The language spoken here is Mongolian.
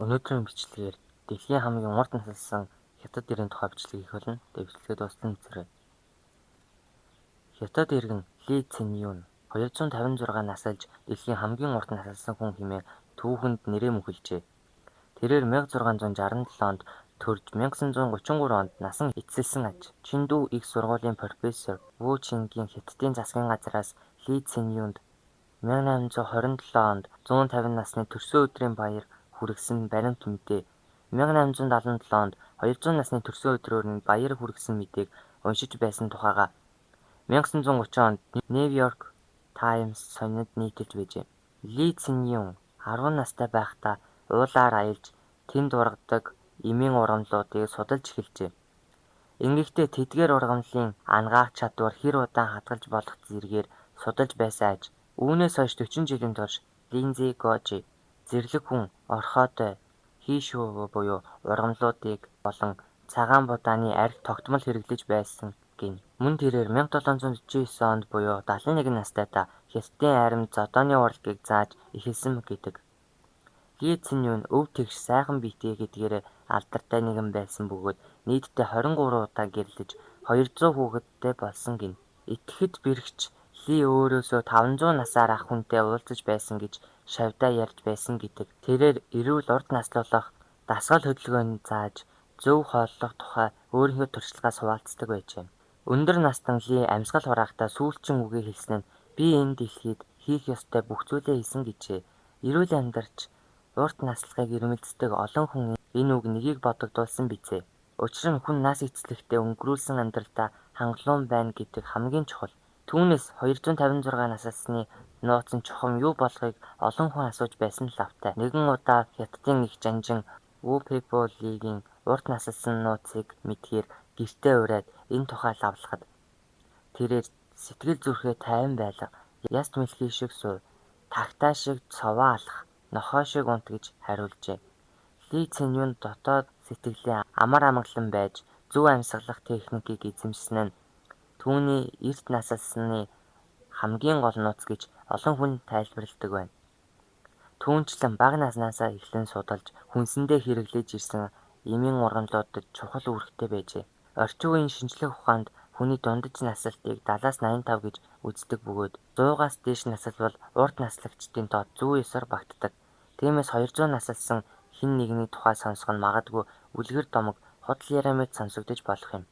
Өнөөдрийн бичлэгээр дэлхийн хамгийн урт насалсан хятад иргэн тухай бичлэг хийх болно. Тэгээ бичлэгээ дуустал нь үзээрэй. Хятад иргэн Ли Цинъюн 256 насалж дэлхийн хамгийн урт насалсан хүн хэмээн түүхэнд нэрээ мөнхөлжээ. Тэрээр 1667 онд төрж 1933 онд насан эцэслэсэн аж. Чиндүү их сургуулийн профессор Ву Чингийн Хятадын засгийн газраас Ли Цинъюнд 1827 онд 150 насны төрсөн өдрийн баяр хүргэсэн баримт мэдээ, 1877 онд 200 насны төрсөн өдрөөр нь баяр хүргэсэн мэдээг уншиж байсан тухайгаа 1930 онд New York Times сонинд нийтэлж байжээ. Ли Цинъюн 10 настай байхдаа уулаар аялж тэнд ургадаг эмийн ургамлуудыг судалж эхэлжээ. Ингэхдээ тэдгээр ургамлын анагаах чадвар хэр удаан хадгалж болох зэргээр судалж байсан аж. Үүнээс хойш 40 жилийн турш линзы гожи, зэрлэг хүн, орхиотой, хийшүү буюу ургамлуудыг болон цагаан будааны архи тогтмол хэрэглэж байсан гэнэ. Мөн тэрээр 1749 онд буюу 71 настайдаа Хятадын армид зодооны урлагийг зааж эхэлсэн гэдэг. Ли Цинъюн өв тэгш сайхан биетэй гэдгээрээ алдартай нэгэн байсан бөгөөд нийтдээ 23 удаа гэрлэж 200 хүүхэдтэй болсон гэнэ. Итгэхэд бэрхэж Ли өөрөөсөө 500 насаар ах хүнтэй уулзаж байсан гэж шавьдаа ярьж байсан гэдэг. Тэрээр эрүүл урт наслуулах дасгал хөдөлгөөн зааж зөв хооллох тухай өөрийнхөө туршлагаас хуваалцдаг байжээ. Өндөр настан Ли амьсгал хураахтаа сүүлчийн үгээ хэлсэн нь "Би энэ дэлхийд хийх ёстой бүх зүйлээ хийсэн" гэжээ. Эрүүл амьдарч урт наслахыг эрмэлздэг олон хүн энэ үг нэгийг бодогдуулсан биз ээ. Учир нь хүн нас эцэслэхдээ өнгөрүүлсэн амьдралдаа хангалуун байна гэдэг хамгийн чухал. Түүнээс 256 насалсны нууц нь чухам юу болохыг олон хүн асууж байсан л лавтай. Нэгэн удаа Хятадын эх жанжин Ву Пэйбо Лигийн урт насалсан нууцыг мэдэхээр гэртээ уриад энэ тухай лавлахад тэрээр сэтгэл зүрхээ тайван байлга, яст мэлхий шиг суу, тагтаа шиг цовоо алах, нохой шиг унт гэж хариулжээ. Ли Цинъюн дотоод сэтгэлээ амар амгалан байж зөв амьсгалах техникийг эзэмшсэн нь түүний эрт насалсны хамгийн гол нууц гэж олон хүн тайлбарладаг байна. Түүнчлэн бага наснаасаа эхлэн судалж, хүнсэндээ хэрэглэж ирсэн эмийн ургамлуудад чухал үүрэгтэй байжээ. Орчин үеийн шинжлэх ухаанд хүний дундаж наслалтыг 70-аас 85 гэж үздэг бөгөөд 100-аас дээш насалбал урт наслагчдын тоо зүү ёсоор багтдаг. Тиймээс 200 насалсан хэн нэгний тухай сонсох нь магадгүй үлгэр домог, худал яриа мэт сонсогдож болох юм.